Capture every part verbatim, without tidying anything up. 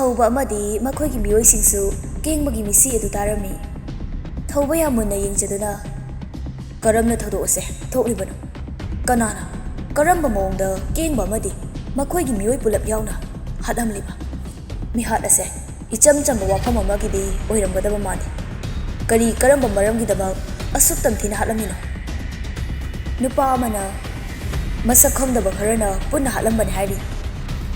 ꯊꯧꯕ ꯑꯃꯗꯤ ꯃꯈꯣꯏꯒꯤ ꯃꯤꯑꯣꯏꯁꯤꯡꯁꯨ ꯀꯦꯡꯕꯒꯤ ꯃꯤꯁꯤ ꯑꯗꯨ ꯇꯥꯔꯝꯃꯤ꯫ ꯊꯧꯕ ꯌꯥꯝ ꯃꯨꯟꯅ ꯌꯦꯡꯖꯗꯨꯅ, "ꯀꯔꯝꯅ ꯊꯧꯗꯣꯛ ꯑꯁꯦ ꯊꯣꯛꯂꯤꯕꯅꯣ? ꯀꯅꯥꯅ, ꯀꯔꯝꯕ ꯃꯑꯣꯡꯗ ꯀꯦꯡꯕ ꯑꯃꯗꯤ ꯃꯈꯣꯏꯒꯤ ꯃꯤꯑꯣꯏ ꯄꯨꯂꯞ ꯌꯥꯎꯅ ꯍꯥꯠꯂꯝꯂꯤꯕ?" ꯃꯤꯍꯥꯠ ꯑꯁꯦ ꯏꯆꯝ ꯆꯝꯕ ꯋꯥꯐꯝ ꯑꯃꯒꯤꯗꯤ ꯑꯣꯏꯔꯝꯒꯗꯕ ꯃꯥꯟꯗꯦ꯫ ꯀꯔꯤ ꯀꯔꯝꯕ ꯃꯔꯝꯒꯤꯗꯃꯛ ꯑꯁꯨꯛ ꯇꯝꯊꯤꯅ ꯍꯥꯠꯂꯝꯃꯤꯅꯣ? ꯅꯨꯄꯥ ꯑꯃꯅ ꯃꯁꯛ ꯈꯪꯗꯕ ꯈꯔꯅ ꯄꯨꯟꯅ ꯍꯥꯠꯂꯝꯕꯅꯤ ꯍꯥꯏꯔꯤ꯫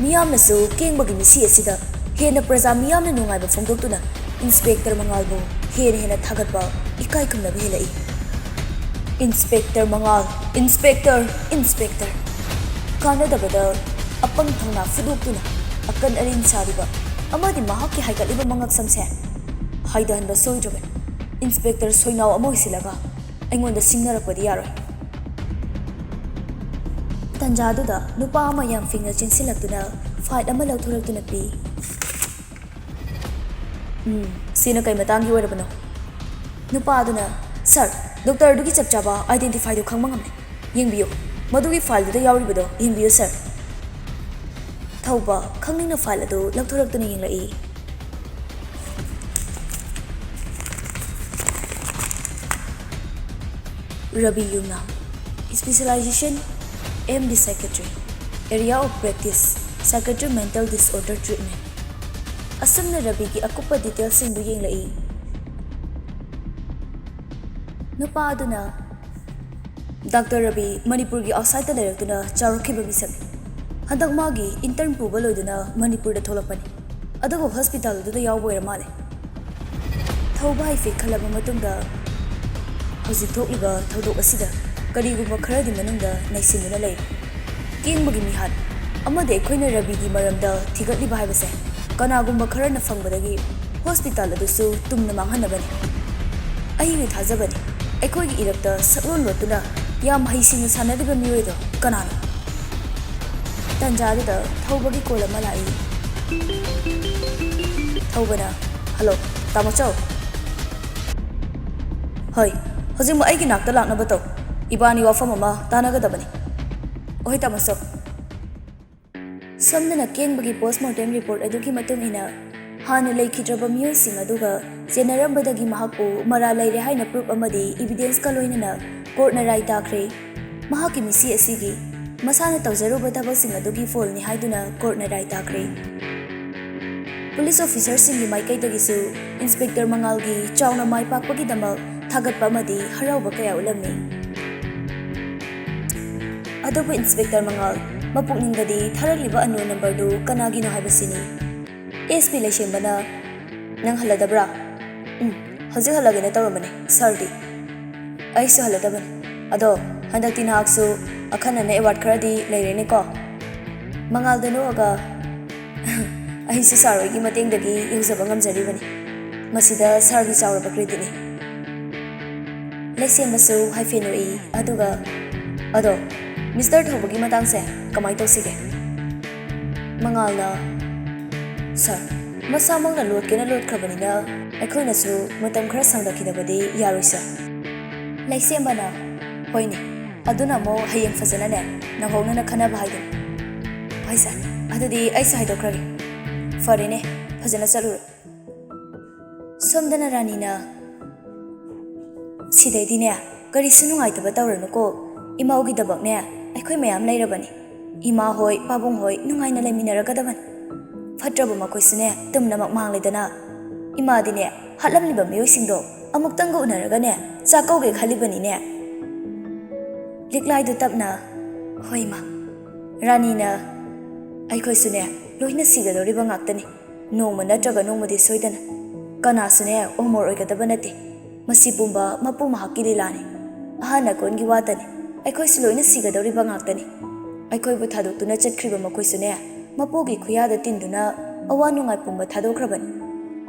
ꯃꯤꯌꯥꯝꯅꯁꯨ ꯀꯦꯡꯕꯒꯤ ꯃꯤꯁꯤ ꯑꯁꯤꯗ ꯍꯦꯟꯅ ꯄ꯭ꯔꯖꯥ ꯃꯤꯌꯥꯝꯅ ꯅꯨꯡꯉꯥꯏꯕ ꯐꯣꯡꯗꯣꯛꯇꯨꯅ ꯏꯟꯁꯄꯦꯛꯇꯔ ꯃꯉꯥꯜꯕꯨ ꯍꯦꯟꯅ ꯍꯦꯟꯅ ꯊꯥꯒꯠꯄ, ꯏꯀꯥꯏ ꯈꯨꯝꯅꯕ ꯍꯦꯜꯂꯛꯏ꯫ "ꯏꯟꯁꯄꯦꯛꯇꯔ ꯃꯉꯥꯜ, ꯏꯟꯁꯄꯦꯛꯇꯔ, ꯏꯟꯁꯄꯦꯛꯇꯔ!" ꯀꯥꯟꯅꯗꯕꯗ ꯑꯄꯪ ꯊꯧꯅꯥ ꯐꯨꯗꯣꯛꯇꯨꯅ ꯑꯀꯟ ꯑꯔꯤꯡ ꯁꯥꯔꯤꯕ ꯑꯃꯗꯤ ꯃꯍꯥꯛꯀꯤ ꯍꯥꯏꯒꯠꯂꯤꯕ ꯃꯉꯛꯁꯝꯁꯦ ꯍꯥꯏꯗꯍꯟꯕ ꯁꯣꯏꯗ꯭ꯔꯕꯅꯤ꯫ ꯏꯟꯁꯄꯦꯛꯇꯔ ꯁꯣꯏꯅꯥꯎ ꯑꯃ ꯑꯣꯏꯁꯤꯜꯂꯒ ꯑꯩꯉꯣꯟꯗ ꯁꯤꯡꯅꯔꯛꯄꯗꯤ ꯌꯥꯔꯣꯏ꯫ ꯇꯟꯖꯥꯗꯨꯗ ꯅꯨꯄꯥ ꯑꯃ ꯌꯥꯝ ꯐꯤꯡꯅ ꯆꯦꯟꯁꯤꯜꯂꯛꯇꯨꯅ ꯐꯥꯏꯜ ꯑꯃ ꯂꯧꯊꯣꯔꯛꯇꯨꯅ ꯄꯤ꯫ "ꯎꯝ, ꯁꯤꯅ ꯀꯩ ꯃꯇꯥꯡꯒꯤ ꯑꯣꯏꯔꯕꯅꯣ?" ꯅꯨꯄꯥ ꯑꯗꯨꯅ, "ꯁꯥꯔ, ꯗꯣꯛꯇꯔ ꯑꯗꯨꯒꯤ ꯆꯞ ꯆꯥꯕ ꯑꯥꯏꯗꯦꯟꯇꯤꯐꯥꯏꯗꯨ ꯈꯪꯕ ꯉꯝꯂꯦ꯫ ꯌꯦꯡꯕꯤꯌꯨ, ꯃꯗꯨꯒꯤ ꯐꯥꯏꯜꯗꯨꯗ ꯌꯥꯎꯔꯤꯕꯗꯣ ꯌꯦꯡꯕꯤꯌꯨ, ꯁꯥꯔ꯫" ꯊꯧꯕ ꯈꯪꯅꯤꯡꯅ ꯐꯥꯏꯜ ꯑꯗꯨ ꯂꯧꯊꯣꯔꯛꯇꯨꯅ ꯌꯦꯡꯂꯛꯏ꯫ ꯔꯕꯤ ꯌꯨꯝꯅꯥꯝ, specialization, M D psychiatry, area of practice, psychiatric mental disorder treatment꯫ ꯑꯁꯨꯝꯅ ꯔꯕꯤꯒꯤ ꯑꯀꯨꯞꯄ ꯗꯤꯇꯦꯜꯁꯤꯡꯗꯨ ꯌꯦꯡꯂꯛꯏ꯫ ꯅꯨꯄꯥ ꯑꯗꯨꯅ, "ꯗꯥꯛꯇꯔ ꯔꯕꯤ ꯃꯅꯤꯄꯨꯔꯒꯤ ꯑꯥꯎꯠꯁꯥꯏꯗꯇ ꯂꯩꯔꯛꯇꯨꯅ ꯆꯥꯎꯔꯛꯈꯤꯕ ꯃꯤꯁꯛꯅꯤ꯫ ꯍꯟꯗꯛ ꯃꯥꯒꯤ ꯏꯟꯇꯔꯟ ꯄꯨꯕ ꯂꯣꯏꯗꯨꯅ ꯃꯅꯤꯄꯨꯔꯗ ꯊꯣꯛꯂꯛꯄꯅꯤ꯫ ꯑꯗꯨꯕꯨ ꯍꯣꯁꯄꯤꯇꯥꯜ ꯑꯗꯨꯗ ꯌꯥꯎꯕ ꯑꯣꯏꯔ ꯃꯥꯜꯂꯦ꯫" ꯊꯧꯕ ꯍꯥꯏꯐꯦꯠ ꯈꯜꯂꯕ ꯃꯇꯨꯡꯗ, "ꯍꯧꯖꯤꯛ ꯊꯣꯛꯂꯤꯕ ꯊꯧꯗꯣꯛ ꯑꯁꯤꯗ ꯀꯔꯤꯒꯨꯝꯕ ꯈꯔꯗꯤ ꯃꯅꯨꯡꯗ ꯅꯩꯁꯤꯟꯗꯨꯅ ꯂꯩꯔꯤ꯫ ꯀꯦꯡꯕꯒꯤ ꯃꯤꯍꯥꯠ ꯑꯃꯗꯤ ꯑꯩꯈꯣꯏꯅ ꯔꯕꯤꯒꯤ ꯃꯔꯝꯗ ꯊꯤꯒꯠꯂꯤꯕ ꯍꯥꯏꯕꯁꯦ ꯀꯅꯥꯒꯨꯝꯕ ꯈꯔꯅ ꯐꯪꯕꯗꯒꯤ ꯍꯣꯁꯄꯤꯇꯥꯜ ꯑꯗꯨꯁꯨ ꯇꯨꯝꯅ ꯃꯥꯡꯍꯟꯅꯕꯅꯤ꯫ ꯑꯩꯒꯤ ꯊꯥꯖꯕꯅꯤ, ꯑꯩꯈꯣꯏꯒꯤ ꯏꯔꯛꯇ ꯁꯛꯂꯣꯟ ꯂꯣꯠꯇꯨꯅ ꯌꯥꯝ ꯍꯩꯁꯤꯡꯅ ꯁꯥꯟꯅꯔꯤꯕ ꯃꯤꯑꯣꯏꯗꯣ ꯀꯅꯥꯅꯣ?" ꯇꯟꯖꯥꯗꯨꯗ ꯊꯧꯕꯒꯤ ꯀꯣꯜ ꯑꯃ ꯂꯥꯛꯏ꯫ ꯊꯧꯕꯅ, "ꯍꯜꯂꯣ, ꯇꯥꯃꯣꯆꯧ?" "ꯍꯣꯏ, ꯍꯧꯖꯤꯛꯃꯛ ꯑꯩꯒꯤ ꯅꯥꯛꯇ ꯂꯥꯛꯅꯕ ꯇꯧ꯫ ꯏꯕꯥꯅꯤ ꯋꯥꯐꯝ ꯑꯃ ꯇꯥꯟꯅꯒꯗꯕꯅꯤ꯫" "ꯍꯣꯏ, ꯇꯥꯃꯣꯆꯧ꯫" ꯁꯣꯝꯗꯅ ꯀꯦꯡꯕꯒꯤ ꯄꯣꯁꯃꯣꯔꯇꯦꯝ ꯔꯤꯄꯣꯔꯠ ꯑꯗꯨꯒꯤ ꯃꯇꯨꯡ ꯏꯟꯅ ꯍꯥꯟꯅ ꯂꯩꯈꯤꯗ꯭ꯔꯕ ꯃꯤꯑꯣꯏꯁꯤꯡ ꯑꯗꯨꯒ ꯆꯦꯟꯅꯔꯝꯕꯗꯒꯤ ꯃꯍꯥꯛꯄꯨ ꯃꯔꯥꯜ ꯂꯩꯔꯦ ꯍꯥꯏꯅ ꯄ꯭ꯔꯨꯐ ꯑꯃꯗꯤ ꯏꯕꯤꯗꯦꯟꯁꯀ ꯂꯣꯏꯅꯅ ꯀꯣꯔꯠꯅ ꯔꯥꯏ ꯇꯥꯈ꯭ꯔꯦ꯫ ꯃꯍꯥꯛꯀꯤ ꯃꯤꯁꯤ ꯑꯁꯤꯒꯤ ꯃꯁꯥꯅ ꯇꯧꯖꯔꯨꯕ ꯊꯕꯛꯁꯤꯡ ꯑꯗꯨꯒꯤ ꯐꯣꯜꯅꯤ ꯍꯥꯏꯗꯨꯅ ꯀꯣꯔꯠꯅ ꯔꯥꯏ ꯇꯥꯈ꯭ꯔꯦ꯫ ꯄꯨꯂꯤꯁ ꯑꯣꯐꯤꯁꯔꯁꯤꯡꯒꯤ ꯃꯥꯏꯀꯩꯗꯒꯤꯁꯨ ꯏꯟꯁꯄꯦꯛꯇꯔ ꯃꯉꯥꯜꯒꯤ ꯆꯥꯎꯅ ꯃꯥꯏ ꯄꯥꯛꯄꯒꯤꯗꯃꯛ ꯊꯥꯒꯠꯄ ꯑꯃꯗꯤ ꯍꯔꯥꯎꯕ ꯀꯌꯥ ꯎꯠꯂꯝꯃꯤ꯫ ꯑꯗꯨꯕꯨ ꯏꯟꯁꯄꯦꯛꯇꯔ ꯃꯉꯥꯜ ꯃꯄꯨꯛꯅꯤꯡꯗꯗꯤ ꯊꯥꯔꯛꯂꯤꯕ ꯑꯟꯅꯣꯟ ꯅꯝꯕꯔꯗꯨ ꯀꯅꯥꯒꯤꯅꯣ ꯍꯥꯏꯕꯁꯤꯅꯤ꯫ ꯑꯦꯁ ꯄꯤ ꯂꯩꯁꯦꯝꯕꯅ, "ꯅꯪ ꯍꯜꯂꯗꯕ꯭ꯔꯥ?" "ꯎꯝ, ꯍꯧꯖꯤꯛ ꯍꯜꯂꯒꯦꯅ ꯇꯧꯔꯝꯕꯅꯦ, ꯁꯥꯔꯗꯤ?" "ꯑꯩꯁꯨ ꯍꯜꯂꯗꯕꯅꯤ꯫ ꯑꯗꯣ ꯍꯟꯗꯛꯇꯤ ꯅꯍꯥꯛꯁꯨ ꯑꯈꯟꯅꯅ ꯑꯦꯋꯥꯔꯗ ꯈꯔꯗꯤ ꯂꯩꯔꯦꯅꯦꯀꯣ?" ꯃꯉꯥꯜꯗ ꯅꯣꯛꯑꯒ, "ꯑꯩꯁꯨ ꯁꯥꯔ ꯍꯣꯏꯒꯤ ꯃꯇꯦꯡꯗꯒꯤ ꯌꯧꯖꯕ ꯉꯝꯖꯔꯤꯕꯅꯤ꯫ ꯃꯁꯤꯗ ꯁꯥꯔꯒꯤ ꯆꯥꯎꯔꯕ ꯀ꯭ꯔꯦꯗꯤꯠꯅꯤ꯫" ꯂꯩꯁꯦꯝꯕꯁꯨ ꯍꯥꯏꯐꯦꯠ ꯅꯣꯛꯏ, ꯑꯗꯨꯒ, "ꯑꯗꯣ ꯃꯤꯁꯇꯔ ꯊꯧꯕꯒꯤ ꯃꯇꯥꯡꯁꯦ ꯀꯃꯥꯏꯅ ꯇꯧꯁꯤꯒꯦ?" ꯃꯉꯥꯜꯅ, "ꯁꯥꯔ, ꯃꯁꯥꯃꯛꯅ ꯂꯣꯠꯀꯦꯅ ꯂꯣꯠꯈ꯭ꯔꯕꯅꯤꯅ ꯑꯩꯈꯣꯏꯅꯁꯨ ꯃꯇꯝ ꯈꯔ ꯁꯥꯡꯗꯈꯤꯗꯕꯗꯤ ꯌꯥꯔꯣꯏ, ꯁꯥꯔ꯫" ꯂꯩꯁꯦꯝꯕꯅ, "ꯍꯣꯏꯅꯦ, ꯑꯗꯨꯅ ꯑꯃꯨꯛ ꯍꯌꯦꯡ ꯐꯖꯅꯅꯦ ꯅꯧꯍꯧꯅꯅ ꯈꯟꯅꯕ ꯍꯥꯏꯗꯨꯅꯤ꯫" "ꯍꯣꯏ ꯁꯥꯔ, ꯑꯗꯨꯗꯤ ꯑꯩꯁꯨ ꯍꯥꯏꯗꯣꯛꯈ꯭ꯔꯒꯦ꯫" "ꯐꯔꯦꯅꯦ, ꯐꯖꯅ ꯆꯠꯂꯨꯔꯣ꯫" ꯁꯣꯝꯗꯅ ꯔꯥꯅꯤꯅ, "ꯁꯤꯗꯩꯗꯤꯅꯦ ꯀꯔꯤꯁꯨ ꯅꯨꯡꯉꯥꯏꯇꯕ ꯇꯧꯔꯅꯨꯀꯣ꯫ ꯏꯃꯥꯎꯒꯤꯗꯃꯛꯅꯦ ꯑꯩꯈꯣꯏ ꯃꯌꯥꯝ ꯂꯩꯔꯕꯅꯤ꯫ ꯏꯃꯥ ꯍꯣꯏ, ꯄꯥꯕꯨꯡ ꯍꯣꯏ ꯅꯨꯡꯉꯥꯏꯅ ꯂꯩꯃꯤꯟꯅꯔꯒꯗꯕꯅꯤ꯫ ꯐꯠꯇ꯭ꯔꯕ ꯃꯈꯣꯏꯁꯨꯅꯦ ꯇꯨꯝꯅꯃꯛ ꯃꯥꯡꯂꯦꯗꯅ꯫ ꯏꯃꯥꯗꯤꯅꯦ ꯍꯥꯠꯂꯝꯂꯤꯕ ꯃꯤꯑꯣꯏꯁꯤꯡꯗꯣ ꯑꯃꯨꯛꯇꯪꯒ ꯎꯅꯔꯒꯅꯦ ꯆꯥꯛ ꯀꯧꯒꯦ ꯈꯜꯂꯤꯕꯅꯤꯅꯦ꯫" ꯂꯤꯛꯂꯥꯏꯗꯨ ꯇꯞꯅ, "ꯍꯣꯏ, ꯏꯃꯥ꯫" ꯔꯥꯅꯤꯅ, "ꯑꯩꯈꯣꯏꯁꯨꯅꯦ ꯂꯣꯏꯅ ꯁꯤꯒꯗꯧꯔꯤꯕ ꯉꯥꯛꯇꯅꯤ, ꯅꯣꯡꯃ ꯅꯠꯇ꯭ꯔꯒ ꯅꯣꯡꯃꯗꯤ ꯁꯣꯏꯗꯅ꯫ ꯀꯅꯥꯁꯨꯅꯦ ꯑꯃꯣꯔ ꯑꯣꯏꯒꯗꯕ ꯅꯠꯇꯦ꯫ ꯃꯁꯤ ꯄꯨꯝꯕ ꯃꯄꯨ ꯃꯍꯥꯛꯀꯤ ꯂꯤꯂꯥꯅꯤ꯫ ꯑꯍꯟ ꯑꯀꯣꯟꯒꯤ ꯋꯥꯇꯅꯤ꯫ ꯑꯩꯈꯣꯏꯁꯨ ꯂꯣꯏꯅ ꯁꯤꯒꯗꯧꯔꯤꯕ ꯉꯥꯛꯇꯅꯤ꯫ ꯑꯩꯈꯣꯏꯕꯨ ꯊꯥꯗꯣꯛꯇꯨꯅ ꯆꯠꯈ꯭ꯔꯤꯕ ꯃꯈꯣꯏꯁꯨꯅꯦ ꯃꯄꯨꯒꯤ ꯈꯨꯌꯥꯗ ꯇꯤꯟꯗꯨꯅ ꯑꯋꯥ ꯅꯨꯡꯉꯥꯏ ꯄꯨꯝꯕ ꯊꯥꯗꯣꯛꯈ꯭ꯔꯕꯅꯤ꯫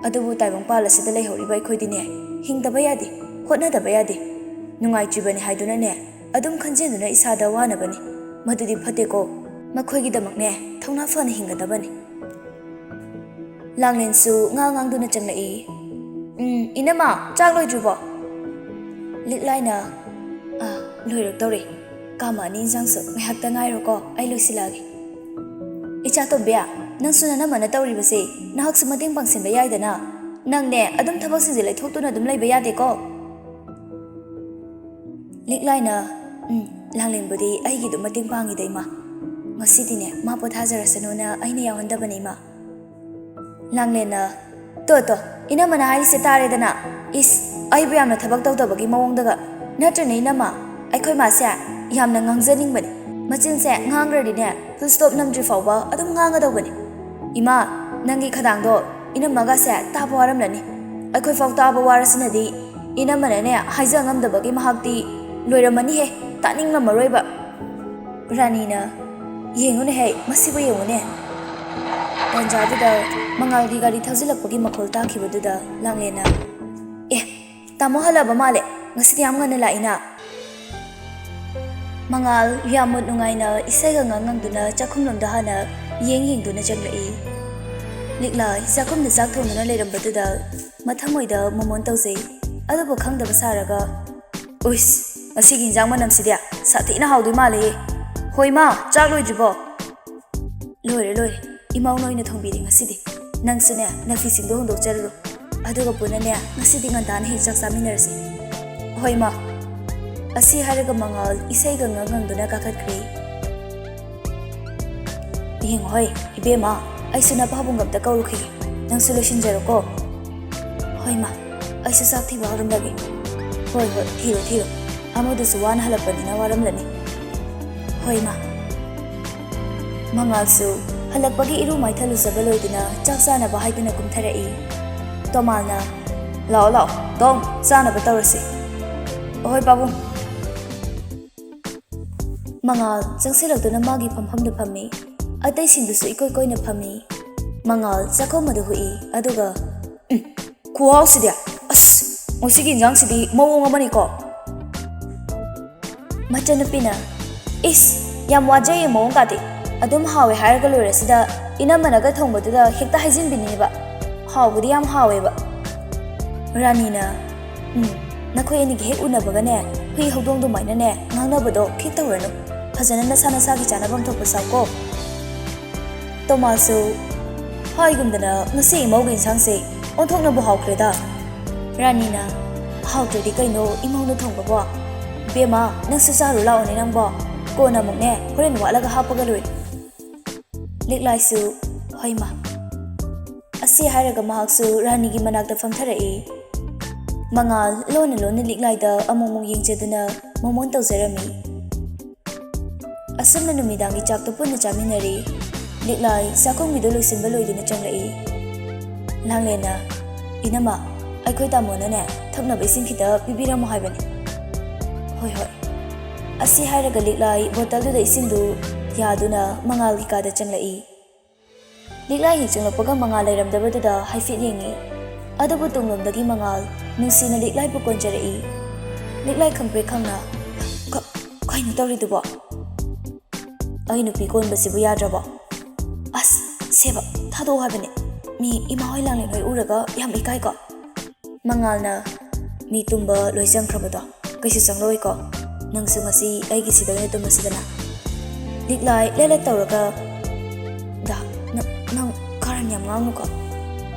ꯑꯗꯨꯕꯨ ꯇꯥꯏꯕꯪꯄꯥꯜ ꯑꯁꯤꯗ ꯂꯩꯍꯧꯔꯤꯕ ꯑꯩꯈꯣꯏꯗꯤꯅꯦ ꯍꯤꯡꯗꯕ ꯌꯥꯗꯦ, ꯍꯣꯠꯅꯗꯕ ꯌꯥꯗꯦ꯫ ꯅꯨꯡꯉꯥꯏꯇ꯭ꯔꯤꯕꯅꯤ ꯍꯥꯏꯗꯨꯅꯅꯦ ꯑꯗꯨꯝ ꯈꯟꯖꯤꯟꯗꯨꯅ ꯏꯁꯥꯗ ꯋꯥꯅꯕꯅꯤ꯫ ꯃꯗꯨꯗꯤ ꯐꯠꯇꯦꯀꯣ꯫ ꯃꯈꯣꯏꯒꯤꯗꯃꯛꯅꯦ ꯊꯧꯅꯥ ꯐꯅ ꯍꯤꯡꯒꯗꯕꯅꯤ꯫" ꯂꯥꯡꯂꯦꯟꯁꯨ ꯉꯥ ꯉꯥꯡꯗꯨꯅ ꯆꯪꯂꯛꯏ꯫ "ꯎꯝ, ꯏꯅꯝꯃ, ꯆꯥꯛ ꯂꯣꯏꯗ꯭ꯔꯤꯕꯣ?" ꯂꯤꯛꯂꯥꯏꯅ, "ꯑꯥ, ꯂꯣꯏꯔꯛꯇꯧꯔꯦ꯫ ꯀꯥꯃꯛꯑꯅꯤ ꯏꯟꯁꯥꯡꯁꯨ꯫ ꯉꯥꯏꯍꯥꯛꯇ ꯉꯥꯏꯔꯣꯀꯣ, ꯑꯩ ꯂꯣꯏꯁꯤꯜꯂꯛꯑꯒꯦ꯫" "ꯏꯆꯥ ꯇꯣꯝꯕꯤ, ꯅꯪꯁꯨ ꯅꯅꯝꯃꯅ ꯇꯧꯔꯤꯕꯁꯦ ꯅꯍꯥꯛꯁꯨ ꯃꯇꯦꯡ ꯄꯥꯡꯁꯤꯟꯕ ꯌꯥꯏꯗꯅ꯫ ꯅꯪꯅꯦ ꯑꯗꯨꯝ ꯊꯕꯛꯁꯤꯡꯁꯦ ꯂꯩꯊꯣꯛꯇꯨꯅ ꯑꯗꯨꯝ ꯂꯩꯕ ꯌꯥꯗꯦꯀꯣ?" ꯂꯤꯛꯂꯥꯏꯅ, "ꯎꯝ, ꯂꯥꯡꯂꯦꯟꯕꯨꯗꯤ ꯑꯩꯒꯤꯗꯨ ꯃꯇꯦꯡ ꯄꯥꯡꯉꯤꯗ, ꯏꯃꯥ꯫ ꯉꯁꯤꯗꯤꯅꯦ ꯃꯥ ꯄꯣꯊꯥꯖꯔꯁꯅꯨꯅ ꯑꯩꯅ ꯌꯥꯎꯍꯟꯗꯕꯅꯦ, ꯏꯃꯥ꯫" ꯂꯥꯡꯂꯦꯟꯅ, "ꯇꯣ, ꯇꯣ, ꯏꯅꯝꯃꯅ ꯍꯥꯏꯔꯤꯁꯦ ꯇꯥꯔꯦꯗꯅ꯫ ꯏꯁ, ꯑꯩꯕꯨ ꯌꯥꯝꯅ ꯊꯕꯛ ꯇꯧꯗꯕꯒꯤ ꯃꯑꯣꯡꯗꯒ꯫ ꯅꯠꯇ꯭ꯔꯅꯦ, ꯏꯅꯝꯃ? ꯑꯩꯈꯣꯏ ꯃꯥꯁꯦ ꯌꯥꯝꯅ ꯉꯥꯡꯖꯅꯤꯡꯕꯅꯤ꯫ ꯃꯆꯤꯟꯁꯦ ꯉꯥꯡꯈ꯭ꯔꯗꯤꯅꯦ, full stop ꯅꯝꯗ꯭ꯔꯤ ꯐꯥꯎꯕ ꯑꯗꯨꯝ ꯉꯥꯡꯒꯗꯧꯕꯅꯤ꯫ ꯏꯃꯥ, ꯅꯪꯒꯤ ꯈꯗꯥꯡꯗꯣ ꯏꯅꯝꯃꯒꯁꯦ ꯇꯥꯕ ꯋꯥꯔꯝꯂꯅꯤ꯫ ꯑꯩꯈꯣꯏ ꯐꯥꯎ ꯇꯥꯕ ꯋꯥꯔꯁꯤꯅꯗꯤ, ꯏꯅꯝꯃꯅꯅꯦ ꯍꯥꯏꯖ ꯉꯝꯗꯕꯒꯤ ꯃꯍꯥꯛꯇꯤ ꯂꯣꯏꯔꯝꯃꯅꯤꯍꯦ, ꯇꯥꯅꯤꯡꯂꯝꯃꯔꯣꯏꯕ꯫" ꯔꯥꯅꯤꯅ, "ꯌꯦꯡꯉꯨꯅꯦꯍꯦ, ꯃꯁꯤꯕꯨ ꯌꯦꯡꯉꯨꯅꯦ꯫" ꯇꯥꯟꯖꯥꯗꯨꯗ ꯃꯉꯥꯜꯒꯤ ꯒꯥꯔꯤ ꯊꯧꯖꯤꯜꯂꯛꯄꯒꯤ ꯃꯈꯣꯜ ꯇꯥꯈꯤꯕꯗꯨꯗ ꯂꯥꯡꯂꯦꯟꯅ, "ꯑꯦ, ꯇꯥꯃꯣ ꯍꯜꯂꯛꯑꯕ ꯃꯥꯜꯂꯦ, ꯉꯁꯤꯗꯤ ꯌꯥꯝ ꯉꯟꯅ ꯂꯥꯛꯏꯅ꯫" ꯃꯉꯥꯜ ꯌꯥꯝ ꯃꯨꯠ ꯅꯨꯡꯉꯥꯏꯅ ꯏꯁꯩꯒ ꯉꯪ ꯉꯪꯗꯨꯅ ꯆꯥꯛꯈꯨꯝꯂꯣꯝꯗ ꯍꯥꯟꯅ ꯌꯦꯡ ꯌꯦꯡꯗꯨꯅ ꯆꯪꯂꯛꯏ꯫ ꯂꯤꯛꯂꯥꯏ ꯆꯥꯛꯈꯨꯝꯗ ꯆꯥꯛ ꯊꯣꯡꯗꯨꯅ ꯂꯩꯔꯝꯕꯗꯨꯗ ꯃꯊꯃꯣꯏꯗ ꯃꯣꯃꯣꯟ ꯇꯧꯖꯩ꯫ ꯑꯗꯨꯕꯨ ꯈꯪꯗꯕ ꯁꯥꯔꯒ, "ꯎꯏꯁ, ꯉꯁꯤꯒꯤ ꯏꯟꯖꯥꯡ ꯃꯅꯝꯁꯤꯗꯤ ꯁꯥꯊꯤꯅ ꯍꯥꯎꯗꯣꯏ ꯃꯥꯜꯂꯦꯍꯦ꯫ ꯍꯣꯏ ꯃꯥ, ꯆꯥꯛ ꯂꯣꯏꯗ꯭ꯔꯤꯕꯣ?" "ꯂꯣꯏꯔꯦ, ꯂꯣꯏꯔꯦ꯫ ꯏꯃꯧꯅ ꯑꯣꯏꯅ ꯊꯣꯡꯕꯤꯔꯦ ꯉꯁꯤꯗꯤ꯫ ꯅꯪꯁꯨꯅꯦ, ꯅꯐꯤꯁꯤꯡꯗꯣ ꯍꯣꯡꯗꯣꯛꯆꯔꯨꯔꯣ꯫ ꯑꯗꯨꯒ ꯄꯨꯟꯅꯅꯦ, ꯉꯁꯤꯗꯤ ꯉꯟꯇꯥꯅ ꯍꯦꯛ ꯆꯥꯛ ꯆꯥꯃꯤꯟꯅꯔꯁꯤ꯫" "ꯍꯣꯏ ꯃꯥ꯫" ꯑꯁꯤ ꯍꯥꯏꯔꯒ ꯃꯉꯥꯜ ꯏꯁꯩꯒ ꯉꯪ ꯉꯪꯗꯨꯅ ꯀꯥꯈꯠꯈ꯭ꯔꯦ꯫ "ꯌꯦꯡꯉꯣ ꯍꯣꯏ, ꯏꯕꯦꯝꯃ, ꯑꯩꯁꯨ ꯅꯄꯥꯕꯨꯡ ꯑꯝꯇ ꯀꯧꯔꯨꯈꯤꯒꯦ꯫ ꯅꯪꯁꯨ ꯂꯣꯏꯁꯤꯟꯖꯔꯣꯀꯣ꯫" "ꯍꯣꯏ ꯃꯥ, ꯑꯩꯁꯨ ꯆꯥꯛ ꯊꯤꯕ ꯍꯧꯔꯝꯂꯒꯦ꯫" "ꯍꯣꯏ, ꯍꯣꯏ, ꯊꯤꯔꯣ, ꯊꯤꯔꯣ꯫ ꯑꯃꯗꯨꯁꯨ ꯋꯥꯅ ꯍꯜꯂꯛꯄꯅꯤꯅ ꯋꯥꯔꯝꯂꯅꯤ꯫" "ꯍꯣꯏ ꯃꯥ꯫" ꯃꯉꯥꯜꯁꯨ ꯍꯜꯂꯛꯄꯒꯤ ꯏꯔꯨ ꯃꯥꯏꯊ ꯂꯨꯖꯕ ꯂꯣꯏꯗꯨꯅ ꯆꯥꯛ ꯆꯥꯅꯕ ꯍꯥꯏꯗꯨꯅ ꯀꯨꯝꯊꯔꯛꯏ꯫ ꯇꯣꯃꯥꯜꯅ, "ꯂꯥꯛꯑꯣ, ꯂꯥꯛꯑꯣ, ꯇꯣꯝ, ꯆꯥꯅꯕ ꯇꯧꯔꯁꯤ꯫" "ꯍꯣꯏ ꯄꯥꯕꯨꯡ꯫" ꯃꯉꯥꯜ ꯆꯪꯁꯤꯜꯂꯛꯇꯨꯅ ꯃꯥꯒꯤ ꯐꯝꯐꯝꯗ ꯐꯝꯃꯤ꯫ ꯑꯇꯩꯁꯤꯡꯗꯨꯁꯨ ꯏꯀꯣꯏ ꯀꯣꯏꯅ ꯐꯝꯃꯤ꯫ ꯃꯉꯥꯜ ꯆꯥꯛꯈꯨꯝ ꯑꯗꯨ ꯍꯨꯏ, ꯑꯗꯨꯒ, "ꯎꯝ, ꯈꯨꯍꯥꯎꯁꯤꯗꯤ! ꯑꯁ, ꯉꯁꯤꯒꯤ ꯏꯟꯖꯥꯡꯁꯤꯗꯤ ꯃꯑꯣꯡ ꯑꯃꯅꯤꯀꯣ!" ꯃꯆꯟꯅꯨꯄꯤꯅ, "ꯏꯁ, ꯌꯥꯝ ꯋꯥꯖꯩꯌꯦ ꯃꯑꯣꯡ ꯀꯥꯗꯤ꯫ ꯑꯗꯨꯝ ꯍꯥꯎꯋꯦ ꯍꯥꯏꯔꯒ ꯂꯣꯏꯔꯁꯤꯗ, ꯏꯅꯝꯃꯅꯒ ꯊꯣꯡꯕꯗꯨꯗ ꯍꯦꯛꯇ ꯍꯥꯏꯖꯤꯟꯕꯤꯅꯦꯕ꯫ ꯍꯥꯎꯕꯨꯗꯤ ꯌꯥꯝ ꯍꯥꯎꯋꯦꯕ꯫" ꯔꯥꯅꯤꯅ, "ꯎꯝ, ꯅꯈꯣꯏ ꯑꯅꯤꯒꯤ ꯍꯦꯛ ꯎꯅꯕꯒꯅꯦ, ꯍꯨꯏ ꯍꯧꯗꯣꯡ ꯑꯗꯨꯃꯥꯏꯅꯅꯦ ꯉꯥꯡꯅꯕꯗꯣ ꯈꯤꯛ ꯇꯧꯔꯅꯨ꯫ ꯐꯖꯅ ꯅꯁꯥ ꯅꯁꯥꯒꯤ ꯆꯥꯅꯐꯝ ꯊꯣꯛꯄ ꯆꯥꯎꯀꯣ꯫" ꯇꯣꯃꯥꯁꯁꯨ ꯍꯥꯏꯒꯨꯝꯗꯅ ꯉꯁꯤ ꯏꯃꯧꯒꯤ ꯏꯟꯁꯥꯡꯁꯦ ꯑꯣꯟꯊꯣꯛꯅꯕꯨ ꯍꯥꯎꯈ꯭ꯔꯦꯗ꯫ ꯔꯥꯅꯤꯅ, "ꯍꯥꯎꯇ꯭ꯔꯗꯤ ꯀꯩꯅꯣ ꯏꯃꯧꯅ ꯊꯣꯡꯕꯕꯣ? ꯕꯦꯝꯃ, ꯅꯪꯁꯨ ꯆꯥꯔꯨ ꯂꯥꯛꯑꯣꯅꯦ ꯅꯪꯕꯣ꯫ ꯀꯣꯟꯅ ꯑꯃꯨꯛꯅꯦ, ꯍꯣꯔꯦꯟ ꯋꯥꯠꯂꯒ ꯍꯥꯞꯄꯒ ꯂꯣꯏꯔꯦ꯫" ꯂꯤꯛꯂꯥꯏꯁꯨ, "ꯍꯣꯏ ꯃꯥ꯫" ꯑꯁꯤ ꯍꯥꯏꯔꯒ ꯃꯍꯥꯛꯁꯨ ꯔꯥꯅꯤꯒꯤ ꯃꯅꯥꯛꯇ ꯐꯝꯊꯔꯛꯏ꯫ ꯃꯉꯥꯜ ꯂꯣꯟꯅ ꯂꯣꯟꯅ ꯂꯤꯛꯂꯥꯏꯗ ꯑꯃꯨꯛ ꯑꯃꯨꯛ ꯌꯦꯡꯖꯗꯨꯅ ꯃꯣꯃꯣꯟ ꯇꯧꯖꯔꯝꯃꯤ꯫ ꯑꯁꯨꯝꯅ ꯅꯨꯃꯤꯗꯥꯡꯒꯤ ꯆꯥꯛꯇꯨ ꯄꯨꯟꯅ ꯆꯥꯃꯤꯟꯅꯔꯤ꯫ ꯂꯤꯛꯂꯥꯏ ꯆꯥꯛꯈꯨꯝꯒꯤꯗꯨ ꯂꯣꯏꯁꯤꯟꯕ ꯂꯣꯏꯗꯨꯅ ꯆꯪꯂꯛꯏ꯫ ꯂꯥꯡꯂꯦꯟꯅ, "ꯏꯅꯝꯃ, ꯑꯩꯈꯣꯏ ꯇꯥꯃꯣꯅꯅꯦ ꯊꯛꯅꯕ ꯏꯁꯤꯡ ꯈꯤꯇ ꯄꯤꯕꯤꯔꯝꯃꯣ ꯍꯥꯏꯕꯅꯤ꯫" "ꯍꯣꯏ, ꯍꯣꯏ꯫" ꯑꯁꯤ ꯍꯥꯏꯔꯒ ꯂꯤꯛꯂꯥꯏ ꯕꯣꯇꯜꯗꯨꯗ ꯏꯁꯤꯡꯗꯨ ꯌꯥꯗꯨꯅ ꯃꯉꯥꯜꯒꯤ ꯀꯥꯗ ꯆꯪꯂꯛꯏ꯫ ꯂꯤꯛꯂꯥꯏ ꯍꯦꯛ ꯆꯪꯂꯛꯄꯒ ꯃꯉꯥꯜ ꯂꯩꯔꯝꯗꯕꯗꯨꯗ ꯍꯥꯏꯐꯦꯠ ꯌꯦꯡꯉꯤ꯫ ꯑꯗꯨꯕꯨ ꯇꯨꯡꯂꯣꯝꯗꯒꯤ ꯃꯉꯥꯜ ꯅꯨꯡꯁꯤꯅ ꯂꯤꯛꯂꯥꯏꯕꯨ ꯀꯣꯟꯖꯔꯛꯏ꯫ ꯂꯤꯛꯂꯥꯏ ꯈꯪꯄ꯭ꯔꯦꯛ ꯈꯪꯅ, "ꯀ-, ꯀꯩꯅꯣ ꯇꯧꯔꯤꯗꯨꯕꯣ? ꯑꯩ ꯅꯨꯄꯤ ꯀꯣꯟꯕꯁꯤꯕꯨ ꯌꯥꯗ꯭ꯔꯕꯣ? ꯑꯁ, ꯁꯦꯕ, ꯊꯥꯗꯣꯛꯑꯣ ꯍꯥꯏꯕꯅꯦ꯫ ꯃꯤ ꯏꯃꯥ ꯍꯣꯏ ꯂꯥꯡꯂꯦꯟ ꯍꯣꯏ ꯎꯔꯒ ꯌꯥꯝ ꯏꯀꯥꯏꯀꯣ꯫" ꯃꯉꯥꯜꯅ, "ꯃꯤ ꯇꯨꯝꯕ ꯂꯣꯏ ꯆꯪꯈ꯭ꯔꯕꯗꯣ ꯀꯩꯁꯨ ꯆꯪꯂꯛꯑꯣꯏꯀꯣ꯫ ꯅꯪꯁꯨ ꯉꯁꯤ ꯑꯩꯒꯤꯁꯤꯗ ꯑꯣꯏꯅ ꯇꯨꯝꯃꯁꯤꯗꯅ꯫" ꯂꯤꯛꯂꯥꯏ ꯂꯦꯂꯠ ꯇꯧꯔꯒ, "ꯗꯥ, ꯅ-, ꯅꯪ ꯀꯥꯔꯟ ꯌꯥꯝ ꯉꯥꯡꯅꯨꯀꯣ꯫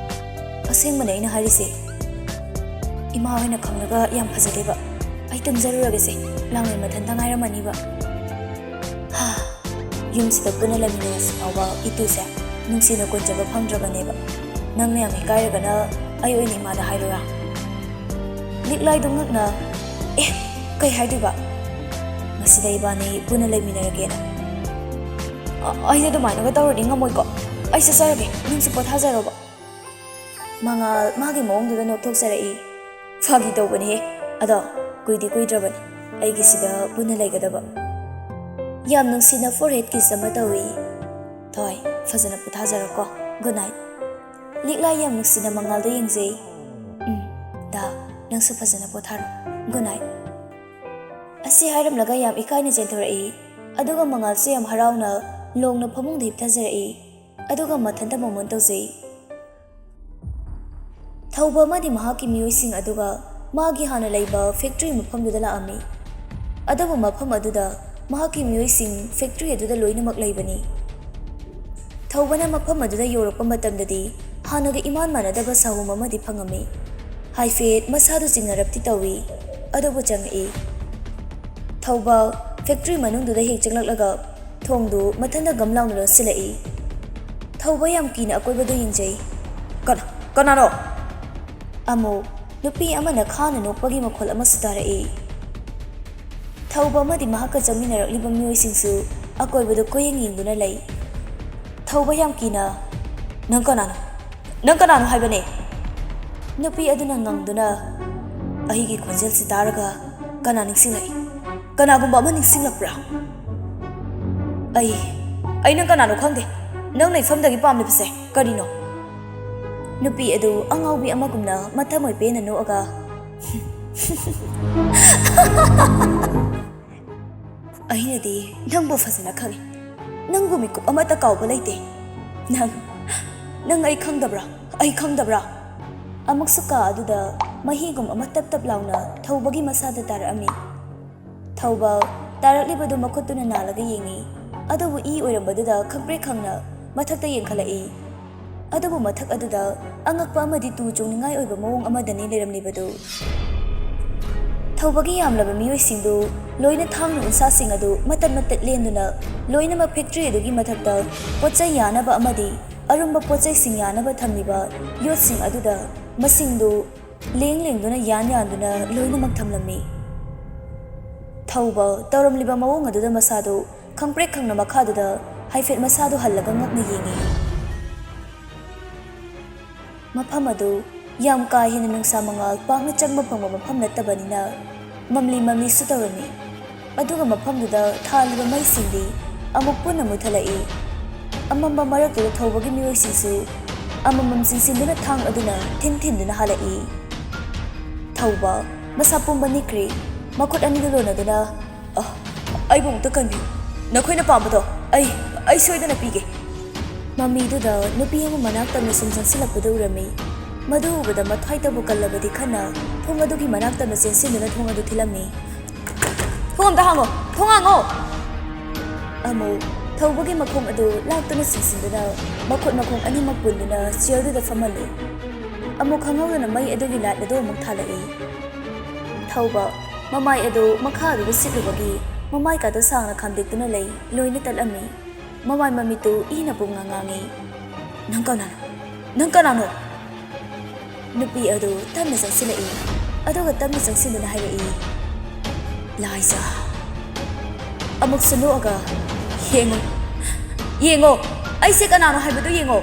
ꯑꯁꯦꯡꯕꯅꯦ ꯑꯩꯅ ꯍꯥꯏꯔꯤꯁꯦ꯫ ꯏꯃꯥ ꯍꯣꯏꯅ ꯈꯪꯂꯒ ꯌꯥꯝ ꯐꯖꯗꯦꯕ꯫ ꯑꯩ ꯇꯨꯝꯖꯔꯨꯔꯒꯦꯁꯦ꯫ ꯂꯥꯡꯂꯦꯟ ꯃꯊꯟꯇ ꯉꯥꯏꯔꯝꯃꯅꯤꯕ꯫" ꯍꯥ, ꯌꯨꯝꯁꯤꯗ ꯄꯨꯟꯅ ꯂꯩꯃꯤꯟꯅꯔꯁꯤ ꯐꯥꯎꯕ ꯏꯇꯨꯁꯦ ꯅꯨꯡꯁꯤꯅ ꯀꯣꯟꯖꯕ ꯐꯪꯗ꯭ꯔꯕꯅꯦꯕ꯫ ꯅꯪꯅ ꯌꯥꯝ ꯏꯀꯥꯏꯔꯒꯅ ꯑꯩ ꯑꯣꯏꯅ ꯏꯃꯥꯗ ꯍꯥꯏꯔꯨꯔꯥ? ꯂꯤꯛꯂꯥꯏꯗꯣ ꯉꯛꯅ, "ꯑꯦ, ꯀꯩ ꯍꯥꯏꯗꯣꯏꯕ? ꯃꯁꯤꯗ ꯏꯕꯥꯅꯤ ꯄꯨꯟꯅ ꯂꯩꯃꯤꯟꯅꯔꯒꯦꯅ꯫ ꯑ-, ꯑꯩꯗꯤ ꯑꯗꯨꯃꯥꯏꯅꯒ ꯇꯧꯔꯗꯤ ꯉꯝꯃꯣꯏꯀꯣ꯫ ꯑꯩ ꯆꯠꯆꯔꯒꯦ, ꯅꯪꯁꯨ ꯄꯣꯊꯥꯖꯔꯣꯕ꯫" ꯃꯉꯥꯜ ꯃꯥꯒꯤ ꯃꯑꯣꯡꯗꯨꯗ ꯅꯣꯛꯊꯣꯛꯆꯔꯛꯏ꯫ "ꯐꯥꯒꯤ ꯇꯧꯕꯅꯤꯍꯦ꯫ ꯑꯗꯣ ꯀꯨꯏꯗꯤ ꯀꯨꯏꯗ꯭ꯔꯕꯅꯤ ꯑꯩꯒꯤꯁꯤꯗ ꯄꯨꯟꯅ ꯂꯩꯒꯗꯕ꯫" ꯌꯥꯝ ꯅꯨꯡꯁꯤꯅ forehead kiss ꯑꯃ ꯇꯧꯏ꯫ "ꯊꯣꯏ, ꯐꯖꯅ ꯄꯣꯊꯥꯖꯔꯣꯀꯣ꯫ Good night꯫" ꯂꯤꯛꯂꯥꯏ ꯌꯥꯝ ꯅꯨꯡꯁꯤꯅ ꯃꯉꯥꯜꯗ ꯌꯦꯡꯖꯩ꯫ "ꯎꯝ, ꯗꯥ, ꯅꯪꯁꯨ ꯐꯖꯅ ꯄꯣꯊꯥꯔꯣ꯫ Good night꯫" ꯑꯁꯤ ꯍꯥꯏꯔꯝꯂꯒ ꯌꯥꯝ ꯏꯀꯥꯏꯅ ꯆꯦꯟꯊꯣꯔꯛꯏ꯫ ꯑꯗꯨꯒ ꯃꯉꯥꯜꯁꯨ ꯌꯥꯝ ꯍꯔꯥꯎꯅ ꯂꯣꯡꯅ ꯐꯃꯨꯡꯗ ꯍꯤꯞꯊꯖꯔꯛꯏ꯫ ꯑꯗꯨꯒ ꯃꯊꯟꯇ ꯃꯣꯃꯣꯟ ꯇꯧꯖꯩ꯫ ꯊꯧꯕ ꯑꯃꯗꯤ ꯃꯍꯥꯛꯀꯤ ꯃꯤꯑꯣꯏꯁꯤꯡ ꯑꯗꯨꯒ ꯃꯥꯒꯤ ꯍꯥꯟꯅ ꯂꯩꯕ factory ꯃꯐꯝꯗꯨꯗ ꯂꯥꯛꯑꯝꯃꯤ꯫ ꯑꯗꯨꯕꯨ ꯃꯐꯝ ꯑꯗꯨꯗ ꯃꯍꯥꯛꯀꯤ ꯃꯤꯑꯣꯏꯁꯤꯡ factory ꯑꯗꯨꯗ ꯂꯣꯏꯅꯃꯛ ꯂꯩꯕꯅꯤ꯫ ꯊꯧꯕꯅ ꯃꯐꯝ ꯑꯗꯨꯗ ꯌꯧꯔꯛꯄ ꯃꯇꯝꯗꯗꯤ ꯍꯥꯟꯅꯒ ꯏꯃꯥꯟ ꯃꯥꯟꯅꯗꯕ ꯁꯥꯍꯨꯝ ꯑꯃꯗꯤ ꯐꯪꯉꯝꯃꯤ꯫ ꯍꯥꯏꯐꯦꯠ ꯃꯁꯥꯗꯨ ꯆꯤꯡꯅꯔꯞꯇꯤ ꯇꯧꯏ, ꯑꯗꯨꯕꯨ ꯆꯪꯉꯛꯏ꯫ ꯊꯧꯕ ꯐꯦꯛꯇ꯭ꯔꯤ ꯃꯅꯨꯡꯗꯨꯗ ꯍꯦꯛ ꯆꯪꯂꯛꯂꯒ ꯊꯣꯡꯗꯨ ꯃꯊꯟꯇ ꯒꯝ ꯂꯥꯎꯅ ꯂꯣꯟꯁꯤꯜꯂꯛꯏ꯫ ꯊꯧꯕ ꯌꯥꯝ ꯀꯤꯅ ꯑꯀꯣꯏꯕꯗꯨ ꯌꯦꯡꯖꯩ꯫ "ꯀꯅꯥ, ꯀꯅꯥꯅꯣ?" ꯑꯃꯨꯛ ꯅꯨꯄꯤ ꯑꯃꯅ ꯈꯥꯅ ꯅꯣꯛꯄꯒꯤ ꯃꯈꯣꯜ ꯑꯃꯁꯨ ꯇꯥꯔꯛꯏ꯫ ꯊꯧꯕ ꯑꯃꯗꯤ ꯃꯍꯥꯛꯀ ꯆꯪꯃꯤꯟꯅꯔꯛꯂꯤꯕ ꯃꯤꯑꯣꯏꯁꯤꯡꯁꯨ ꯑꯀꯣꯏꯕꯗ ꯀꯣꯏꯌꯦꯡ ꯌꯦꯡꯗꯨꯅ ꯂꯩ꯫ ꯊꯧꯕ ꯌꯥꯝ ꯀꯤꯅ, "ꯅꯪ ꯀꯅꯥꯅꯣ? ꯅꯪ ꯀꯅꯥꯅꯣ ꯍꯥꯏꯕꯅꯦ?" ꯅꯨꯄꯤ ꯑꯗꯨꯅ ꯉꯪꯗꯨꯅ, "ꯑꯩꯒꯤ ꯈꯣꯟꯖꯦꯜꯁꯤ ꯇꯥꯔꯒ ꯀꯅꯥ ꯅꯤꯡꯁꯤꯡꯂꯛꯏ? ꯀꯅꯥꯒꯨꯝꯕ ꯑꯃ ꯅꯤꯡꯁꯤꯡꯂꯛꯄ꯭ꯔꯥ?" "ꯑꯩ, ꯑꯩ ꯅꯪ ꯀꯅꯥꯅꯣ ꯈꯪꯗꯦ꯫ ꯅꯪ ꯂꯩꯐꯝꯗꯒꯤ ꯄꯥꯝꯂꯤꯕꯁꯦ ꯀꯔꯤꯅꯣ?" ꯅꯨꯄꯤ ꯑꯗꯨ ꯑꯉꯥꯎꯕꯤ ꯑꯃꯒꯨꯝꯅ ꯃꯊꯃꯣꯏ ꯄꯦꯟꯅ ꯅꯣꯛꯑꯒ, "ꯑꯩꯅꯗꯤ ꯅꯪꯕꯨ ꯐꯖꯅ ꯈꯪꯏ꯫ ꯅꯪꯕꯨ ꯃꯤꯀꯨꯞ ꯑꯃꯠꯇ ꯀꯥꯎꯕ ꯂꯩꯇꯦ꯫ ꯅꯪ, ꯅꯪ ꯑꯩ ꯈꯪꯗꯕ꯭ꯔꯥ? ꯑꯩ ꯈꯪꯗꯕ꯭ꯔꯥ?" ꯑꯃꯨꯛꯁꯨ ꯀꯥ ꯑꯗꯨꯗ ꯃꯍꯤꯒꯨꯝ ꯑꯃ ꯇꯞ ꯇꯞ ꯂꯥꯎꯅ ꯊꯧꯕꯒꯤ ꯃꯁꯥꯗ ꯇꯥꯔꯛꯑꯝꯃꯤ꯫ ꯊꯧꯕ ꯇꯥꯔꯛꯂꯤꯕꯗꯨ ꯃꯈꯨꯠꯇꯨꯅ ꯅꯥꯜꯂꯒ ꯌꯦꯡꯉꯤ꯫ ꯑꯗꯨꯕꯨ ꯏ ꯑꯣꯏꯔꯝꯕꯗꯨꯗ ꯈꯪꯄ꯭ꯔꯦꯛ ꯈꯪꯅ ꯃꯊꯛꯇ ꯌꯦꯡꯈꯠꯂꯛꯏ꯫ ꯑꯗꯨꯕꯨ ꯃꯊꯛ ꯑꯗꯨꯗ ꯑꯉꯛꯄ ꯑꯃꯗꯤ ꯇꯨ ꯆꯣꯡꯅꯤꯡꯉꯥꯏ ꯑꯣꯏꯕ ꯃꯑꯣꯡ ꯑꯃꯗꯅꯤ ꯂꯩꯔꯝꯂꯤꯕꯗꯨ꯫ ꯊꯧꯕꯒꯤ ꯌꯥꯝꯂꯕ ꯃꯤꯑꯣꯏꯁꯤꯡꯗꯨ ꯂꯣꯏꯅ ꯊꯥꯡꯅ ꯎꯟꯁꯥꯁꯤꯡ ꯑꯗꯨ ꯃꯇꯠ ꯃꯇꯠ ꯂꯦꯟꯗꯨꯅ ꯂꯣꯏꯅꯃꯛ ꯐꯦꯛꯇ꯭ꯔꯤ ꯑꯗꯨꯒꯤ ꯃꯊꯛꯇ ꯄꯣꯠ ꯆꯩ ꯌꯥꯅꯕ ꯑꯃꯗꯤ ꯑꯔꯨꯝꯕ ꯄꯣꯠ ꯆꯩꯁꯤꯡ ꯌꯥꯅꯕ ꯊꯝꯂꯤꯕ ꯌꯣꯠꯁꯤꯡ ꯑꯗꯨꯗ ꯃꯁꯤꯡꯗꯨ ꯂꯦꯡ ꯂꯦꯡꯗꯨꯅ ꯌꯥꯟ ꯌꯥꯟꯗꯨꯅ ꯂꯣꯏꯅꯃꯛ ꯊꯝꯂꯝꯃꯤ꯫ ꯊꯧꯕ ꯇꯧꯔꯝꯂꯤꯕ ꯃꯑꯣꯡ ꯑꯗꯨꯗ ꯃꯁꯥꯗꯨ ꯈꯪꯄ꯭ꯔꯦꯛ ꯈꯪꯅ ꯃꯈꯥꯗꯨꯗ ꯍꯥꯏꯐꯦꯠ ꯃꯁꯥꯗꯨ ꯍꯜꯂꯒ ꯉꯛꯅ ꯌꯦꯡꯉꯤ꯫ ꯃꯐꯝ ꯑꯗꯨ ꯌꯥꯝ ꯀꯥ ꯍꯦꯟꯅ ꯅꯨꯡꯁꯥ ꯃꯉꯥꯜ ꯄꯥꯛꯅ ꯆꯪꯕ ꯐꯪꯕ ꯃꯐꯝ ꯅꯠꯇꯕꯅꯤꯅ ꯃꯝꯂꯤ ꯃꯝꯂꯤꯁꯨ ꯇꯧꯔꯝꯃꯤ꯫ ꯑꯗꯨꯒ ꯃꯐꯝꯗꯨꯗ ꯊꯥꯜꯂꯤꯕ ꯃꯩꯁꯤꯡꯗꯤ ꯑꯃꯨꯛ ꯄꯨꯟꯅ ꯃꯨꯠꯊꯠꯂꯛꯏ꯫ ꯑꯃꯝꯕ ꯃꯔꯛꯇꯨꯗ ꯊꯧꯕꯒꯤ ꯃꯤꯑꯣꯏꯁꯤꯡꯁꯨ ꯑꯃꯃꯝ ꯆꯤꯡꯁꯤꯟꯗꯨꯅ ꯊꯥꯡ ꯑꯗꯨꯅ ꯊꯤꯟ ꯊꯤꯟꯗꯨꯅ ꯍꯜꯂꯛꯏ꯫ ꯊꯧꯕ ꯃꯁꯥ ꯄꯨꯝꯕ ꯅꯤꯛꯈ꯭ꯔꯤ꯫ ꯃꯈꯨꯠ ꯑꯅꯤꯗꯨ ꯂꯣꯟꯅꯗꯨꯅ, "ꯑ, ꯑꯩꯕꯨ ꯑꯃꯨꯛꯇ ꯀꯟꯕꯤꯌꯨ꯫ ꯅꯈꯣꯏꯅ ꯄꯥꯝꯕꯗꯣ ꯑꯩ, ꯑꯩ ꯁꯣꯏꯗꯅ ꯄꯤꯒꯦ꯫" ꯃꯃꯤꯗꯨꯗ ꯅꯨꯄꯤ ꯑꯃ ꯃꯅꯥꯛ ꯇꯝꯅ ꯁꯨꯝ ꯆꯪꯁꯤꯜꯂꯛꯄꯗꯨ ꯎꯔꯝꯃꯤ꯫ ꯃꯗꯨ ꯎꯕꯗ ꯃꯊ꯭ꯋꯥꯏꯇꯕꯨ ꯀꯜꯂꯕꯗꯤ ꯈꯟꯅ ꯊꯣꯡ ꯑꯗꯨꯒꯤ ꯃꯅꯥꯛ ꯇꯝꯅ ꯆꯦꯟꯁꯤꯟꯗꯨꯅ ꯊꯣꯡ ꯑꯗꯨ ꯊꯤꯜꯂꯝꯃꯤ꯫ "ꯊꯣꯡ ꯑꯝꯇ ꯍꯥꯡꯉꯣ! ꯊꯣꯡ ꯍꯥꯡꯉꯣ!" ꯑꯃꯨꯛ ꯊꯧꯕꯒꯤ ꯃꯈꯣꯡ ꯑꯗꯨ ꯂꯥꯛꯇꯨꯅ ꯆꯤꯡꯁꯤꯟꯗꯨꯅ ꯃꯈꯨꯠ ꯃꯈꯣꯡ ꯑꯅꯤꯃꯛ ꯄꯨꯟꯗꯨꯅ ꯆꯤꯌꯔꯗꯨꯗ ꯐꯝꯍꯜꯂꯤ꯫ ꯑꯃꯨꯛ ꯈꯪꯍꯧꯗꯅ ꯃꯩ ꯑꯗꯨꯒꯤ ꯂꯥꯏꯠ ꯑꯗꯨ ꯑꯃꯨꯛ ꯊꯥꯜꯂꯛꯏ꯫ ꯊꯧꯕ ꯃꯃꯥꯏ ꯑꯗꯨ ꯃꯈꯥ ꯑꯗꯨꯗ ꯁꯤꯠꯂꯨꯕꯒꯤ ꯃꯃꯥꯏ ꯀꯥꯗꯨ ꯁꯥꯡꯅ ꯈꯥꯝꯗꯦꯛꯇꯨꯅ ꯂꯩ, ꯂꯣꯏꯅ ꯇꯠꯂꯝꯃꯤ꯫ ꯃꯃꯥꯏ ꯃꯃꯤꯠꯇꯨ ꯏꯅ ꯄꯨꯡꯉꯥꯡ ꯉꯥꯡꯉꯤ꯫ "ꯅꯪ ꯀꯅꯥꯅꯣ? ꯅꯪ ꯀꯅꯥꯅꯣ?" ꯅꯨꯄꯤ ꯑꯗꯨ ꯇꯞꯅ ꯆꯪꯁꯤꯜꯂꯛꯏ, ꯑꯗꯨꯒ ꯇꯞꯅ ꯆꯪꯁꯤꯟꯗꯨꯅ ꯍꯥꯏꯔꯛꯏ, "ꯂꯥꯏꯖꯥ꯫" ꯑꯃꯨꯛꯁꯨ ꯅꯣꯛꯑꯒ, "ꯌꯦꯡꯉꯣ, ꯌꯦꯡꯉꯣ, ꯑꯩꯁꯦ ꯀꯅꯥꯅꯣ ꯍꯥꯏꯕꯗꯨ ꯌꯦꯡꯉꯣ꯫"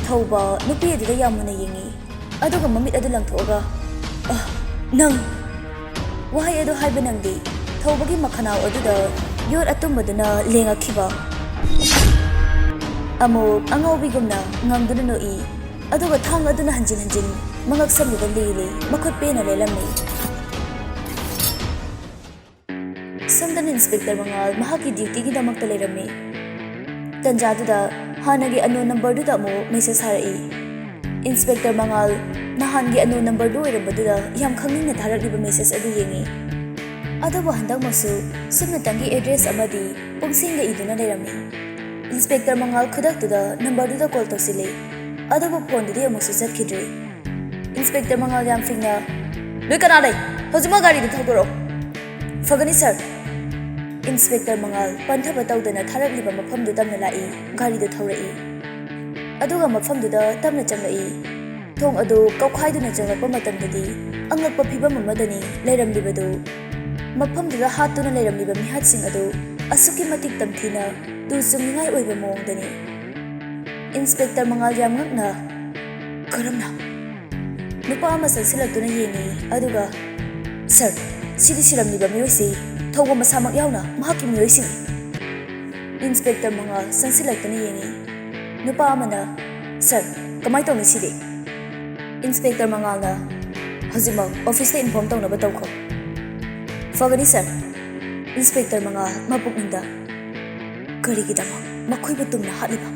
ꯊꯧꯕ ꯅꯨꯄꯤ ꯑꯗꯨꯗ ꯌꯥꯝ ꯃꯨꯟꯅ ꯌꯦꯡꯉꯤ, ꯑꯗꯨꯒ ꯃꯃꯤꯠ ꯑꯗꯨ ꯂꯪꯊꯣꯛꯑꯒ, "ꯑ, ꯅꯪ!" ꯋꯥꯍꯩ ꯑꯗꯨ ꯍꯥꯏꯕ ꯅꯪꯗꯦ, ꯊꯧꯕꯒꯤ ꯃꯈꯅꯥꯎ ꯑꯗꯨꯗ ꯌꯣꯠ ꯑꯇꯨꯝꯕꯗꯨꯅ ꯂꯦꯡꯉꯛꯈꯤꯕ꯫ ꯑꯃꯨꯛ ꯑꯉꯥꯎꯕꯤꯒꯨꯝꯅ ꯉꯪꯗꯨꯅ ꯅꯣꯛꯏ, ꯑꯗꯨꯒ ꯊꯥꯡ ꯑꯗꯨꯅ ꯍꯟꯖꯤꯟ ꯍꯟꯖꯤꯟ ꯃꯉꯛꯁꯝꯗꯨꯗ ꯂꯦꯜꯂꯤ, ꯃꯈꯨꯠ ꯄꯦꯟꯅ ꯂꯦꯜꯂꯝꯃꯤ꯫ ꯁꯣꯝꯗꯅ ꯏꯟꯁꯄꯦꯛꯇꯔ ꯃꯉꯥꯜ ꯃꯍꯥꯛꯀꯤ ꯗ꯭ꯌꯨꯇꯤꯒꯤꯗꯃꯛꯇ ꯂꯩꯔꯝꯃꯤ꯫ ꯇꯟꯖꯥꯗꯨꯗ ꯍꯥꯟꯅꯒꯤ ꯑꯟꯅꯣꯟ ꯅꯝꯕꯔꯗꯨꯗ ꯑꯃꯨꯛ ꯃꯦꯁꯦꯖ ꯊꯥꯔꯛꯏ꯫ ꯏꯟꯁꯄꯦꯛꯇꯔ ꯃꯉꯥꯜ ꯅꯍꯥꯟꯒꯤ ꯑꯟꯅꯣꯟ ꯅꯝꯕꯔꯗꯨ ꯑꯣꯏꯔꯝꯕꯗꯨꯗ ꯌꯥꯝ ꯈꯪꯅꯤꯡꯅ ꯊꯥꯔꯛꯂꯤꯕ ꯃꯦꯁꯦꯖ ꯑꯗꯨ ꯌꯦꯡꯉꯤ꯫ ꯑꯗꯨꯕꯨ ꯍꯟꯗꯛꯃꯛꯁꯨ ꯁꯨꯞꯅꯇꯪꯒꯤ ꯑꯦꯗ꯭ꯔꯦꯁ ꯑꯃꯗꯤ ꯄꯨꯡꯁꯤꯡꯒ ꯏꯗꯨꯅ ꯂꯩꯔꯝꯃꯤ꯫ ꯏꯟꯁꯄꯦꯛꯇꯔ ꯃꯉꯥꯜ ꯈꯨꯗꯛꯇꯨꯗ ꯅꯝꯕꯔꯗꯨꯗ ꯀꯣꯜ ꯇꯧꯁꯤꯜꯂꯤ, ꯑꯗꯨꯕꯨ ꯐꯣꯟꯗꯨꯗꯤ ꯑꯃꯨꯛꯁꯨ ꯆꯠꯈꯤꯗ꯭ꯔꯦ꯫ ꯏꯟꯁꯄꯦꯛꯇꯔ ꯃꯉꯥꯜ ꯌꯥꯝ ꯐꯤꯡꯅ, "ꯅꯣꯏ ꯀꯅꯥ ꯂꯩ? ꯍꯧꯖꯤꯛꯃꯛ ꯒꯥꯔꯤꯗꯨ ꯊꯧꯗꯣꯔꯛꯑꯣ!" "ꯐꯒꯅꯤ ꯁꯥꯔ꯫" ꯏꯟꯁꯄꯦꯛꯇꯔ ꯃꯉꯥꯜ ꯄꯟꯊꯕ ꯇꯧꯗꯅ ꯊꯥꯔꯛꯂꯤꯕ ꯃꯐꯝꯗꯨ ꯇꯝꯅ ꯂꯥꯛꯏ, ꯒꯥꯔꯤꯗꯨ ꯊꯧꯔꯛꯏ꯫ ꯑꯗꯨꯒ ꯃꯐꯝꯗꯨꯗ ꯇꯞꯅ ꯆꯪꯂꯛꯏ꯫ ꯊꯣꯡ ꯑꯗꯨ ꯀꯧꯈꯥꯏꯗꯨꯅ ꯆꯪꯂꯛꯄ ꯃꯇꯝꯗꯗꯤ ꯑꯉꯛꯄ ꯐꯤꯕꯝ ꯑꯃꯗꯅꯤ ꯂꯩꯔꯝꯂꯤꯕꯗꯨ꯫ ꯃꯐꯝꯗꯨꯗ ꯍꯥꯠꯇꯨꯅ ꯂꯩꯔꯝꯂꯤꯕ ꯃꯤꯍꯥꯠꯁꯤꯡ ꯑꯗꯨ ꯑꯁꯨꯛꯀꯤ ꯃꯇꯤꯛ ꯇꯝꯊꯤꯅ ꯇꯨ ꯆꯨꯝꯅꯤꯡꯉꯥꯏ ꯑꯣꯏꯕ ꯃꯑꯣꯡꯗꯅꯤ꯫ ꯏꯟꯁꯄꯦꯛꯇꯔ ꯃꯉꯥꯜ ꯌꯥꯝ ꯉꯛꯅ, "ꯀꯔꯝꯅ?" ꯅꯨꯄꯥ ꯑꯃ ꯆꯪꯁꯤꯜꯂꯛꯇꯨꯅ ꯌꯦꯡꯉꯤ, ꯑꯗꯨꯒ, "ꯁꯥꯔ, ꯁꯤꯗꯤ ꯁꯤꯔꯝꯂꯤꯕ ꯃꯤꯑꯣꯏꯁꯤ ꯊꯧꯕ ꯃꯁꯥꯃꯛ ꯌꯥꯎꯅ ꯃꯍꯥꯛꯀꯤ ꯃꯤꯑꯣꯏꯁꯤꯡꯅꯤ꯫" ꯏꯟꯁꯄꯦꯛꯇꯔ ꯃꯉꯥꯜ ꯆꯪꯁꯤꯜꯂꯛꯇꯨꯅ ꯌꯦꯡꯉꯤ꯫ ꯅꯨꯄꯥ ꯑꯃꯅ, "ꯁꯥꯔ, ꯀꯃꯥꯏ ꯇꯧꯅꯤ ꯁꯤꯗꯤ?" ꯏꯟꯁꯄꯦꯛꯇꯔ ꯃꯉꯥꯜꯅ, "ꯍꯧꯖꯤꯛꯃꯛ ꯑꯣꯐꯤꯁꯇ ꯏꯟꯐꯣꯔꯝ ꯇꯧꯅꯕ ꯇꯧꯈꯣ꯫" "ꯐꯒꯅꯤ ꯁꯥꯔ꯫" ꯏꯟꯁꯄꯦꯛꯇꯔ ꯃꯉꯥꯜ ꯃꯄꯨꯛꯅꯤꯡꯗ, "ꯀꯔꯤꯒꯤꯗꯃꯛ ꯃꯈꯣꯏꯕꯨ ꯇꯨꯝꯅ ꯍꯥꯠꯂꯤꯕ?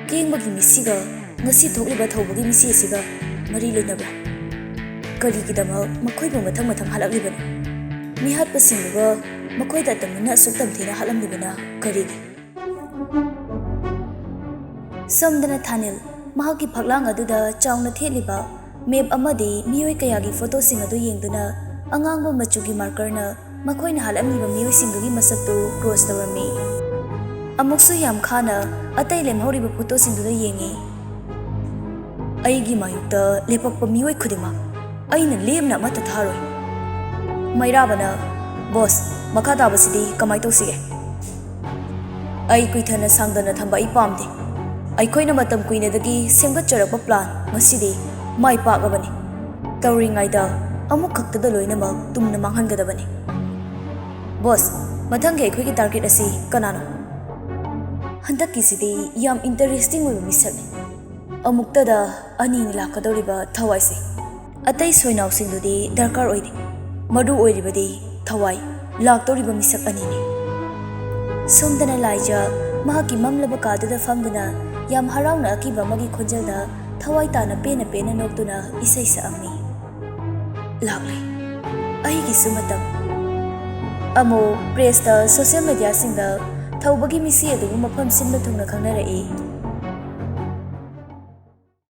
ꯀꯦꯡꯕꯒꯤ ꯃꯤꯁꯤꯒ ꯉꯁꯤ ꯊꯣꯛꯂꯤꯕ ꯊꯧꯕꯒꯤ ꯃꯤꯁꯤ ꯑꯁꯤꯒ ꯃꯔꯤ ꯂꯩꯅꯕ꯭ꯔꯥ? ꯀꯔꯤꯒꯤꯗꯃꯛ ꯃꯈꯣꯏꯕꯨ ꯃꯊꯪ ꯃꯊꯪ ꯍꯥꯠꯂꯛꯂꯤꯕꯅꯣ? ꯃꯤꯍꯥꯠꯄꯁꯤꯡꯗꯨꯒ ꯃꯈꯣꯏꯗ ꯑꯇꯝꯅꯅ ꯑꯁꯨꯛ ꯇꯝꯊꯤꯅ ꯍꯥꯠꯂꯝꯂꯤꯕꯅ ꯀꯔꯤꯒꯤ? ꯁꯣꯝꯗꯅ ꯊꯥꯅꯤꯜ ꯃꯍꯥꯛꯀꯤ ꯐꯛꯂꯥꯡ ꯑꯗꯨꯗ ꯆꯥꯎꯅ ꯊꯦꯠꯂꯤꯕ ꯃꯦꯞ ꯑꯃꯗꯤ ꯃꯤꯑꯣꯏ ꯀꯌꯥꯒꯤ ꯐꯣꯇꯣꯁꯤꯡ ꯑꯗꯨ ꯌꯦꯡꯗꯨꯅ ꯑꯉꯥꯡꯕ ꯃꯆꯨꯒꯤ ꯃꯥꯔꯀꯔꯅ ꯃꯈꯣꯏꯅ ꯍꯥꯠꯂꯝꯂꯤꯕ ꯃꯤꯑꯣꯏꯁꯤꯡꯗꯨꯒꯤ ꯃꯁꯛꯇꯨ ꯀ꯭ꯔꯣꯁ ꯇꯧꯔꯝꯃꯤ꯫ ꯑꯃꯨꯛꯁꯨ ꯌꯥꯝ ꯈꯥꯅ ꯑꯇꯩ ꯂꯦꯝꯍꯧꯔꯤꯕ ꯐꯣꯇꯣꯁꯤꯡꯗꯨꯗ ꯌꯦꯡꯉꯤ꯫ ꯑꯩꯒꯤ ꯃꯥꯌꯣꯛꯇ ꯂꯦꯞꯄꯛꯄ ꯃꯤꯑꯣꯏ ꯈꯨꯗꯤꯡꯃꯛ ꯑꯩꯅ ꯂꯦꯝꯅ ꯑꯃꯠꯇ ꯊꯥꯔꯣꯏ꯫ ꯃꯩꯔꯥꯕꯅ, "ꯕꯣꯁ, ꯃꯈꯥ ꯇꯥꯕꯁꯤꯗꯤ ꯀꯃꯥꯏ ꯇꯧꯁꯤꯒꯦ?" ꯑꯩ ꯀꯨꯏꯊꯅ ꯁꯥꯡꯗꯅ ꯊꯝꯕ ꯑꯩ ꯄꯥꯝꯗꯦ꯫ ꯑꯩꯈꯣꯏꯅ ꯃꯇꯝ ꯀꯨꯏꯅꯗꯒꯤ ꯁꯦꯝꯒꯠꯆꯔꯛꯄ ꯄ꯭ꯂꯥꯟ ꯉꯁꯤꯗꯤ ꯃꯥꯏ ꯄꯥꯛꯂꯕꯅꯤ꯫ ꯇꯧꯔꯤꯉꯩꯗ ꯑꯃꯨꯛ ꯈꯛꯇꯗ ꯂꯣꯏꯅꯃꯛ ꯇꯨꯝꯅ ꯃꯥꯡꯍꯟꯒꯗꯕꯅꯤ꯫ ꯕꯣꯁ, ꯃꯊꯪꯒꯤ ꯑꯩꯈꯣꯏꯒꯤ ꯇꯥꯔꯒꯦꯠ ꯑꯁꯤ ꯀꯅꯥꯅꯣ? ꯍꯟꯗꯛꯀꯤꯁꯤꯗꯤ ꯌꯥꯝ ꯏꯟꯇꯔꯦꯁꯇꯤꯡ ꯑꯣꯏꯕ ꯃꯤꯁꯛꯅꯤ꯫ ꯑꯃꯨꯛꯇꯗ ꯑꯅꯤꯅꯤ ꯂꯥꯛꯀꯗꯧꯔꯤꯕ ꯊꯋꯥꯏꯁꯦ꯫ ꯑꯇꯩ ꯁꯣꯏꯅꯥꯎꯁꯤꯡꯗꯨꯗꯤ ꯗꯔꯀꯥꯔ ꯑꯣꯏꯗꯦ꯫ ꯃꯔꯨ ꯑꯣꯏꯔꯤꯕꯗꯤ ꯊꯋꯥꯏ, ꯂꯥꯛꯇꯧꯔꯤꯕ ꯃꯤꯁꯛ ꯑꯅꯤꯅꯤ꯫ ꯁꯣꯝꯗꯅ ꯂꯥꯏꯖ ꯃꯍꯥꯛꯀꯤ ꯃꯝꯂꯕ ꯀꯥꯗꯨꯗ ꯐꯝꯗꯨꯅ ꯌꯥꯝ ꯍꯔꯥꯎꯅ ꯑꯀꯤꯕ ꯑꯃꯒꯤ ꯈꯣꯟꯖꯦꯜꯗ ꯊꯋꯥꯏ ꯇꯥꯅ ꯄꯦꯟꯅ ꯄꯦꯟꯅ ꯅꯣꯛꯇꯨꯅ ꯏꯁꯩ ꯁꯛꯑꯝꯃꯤ꯫ ꯂꯥꯛꯂꯦ ꯑꯩꯒꯤꯁꯨ ꯃꯇꯝ꯫ ꯑꯃꯨꯛ ꯄ꯭ꯔꯦꯁꯇ, ꯁꯣꯁꯤꯌꯦꯜ ꯃꯦꯗꯤꯌꯥꯁꯤꯡꯗ ꯊꯧꯕꯒꯤ ꯃꯤꯁꯤ ꯑꯗꯨꯕꯨ ꯃꯐꯝ ꯁꯤꯟꯕ ꯊꯨꯡꯅ ꯈꯪꯅꯔꯛꯏ꯫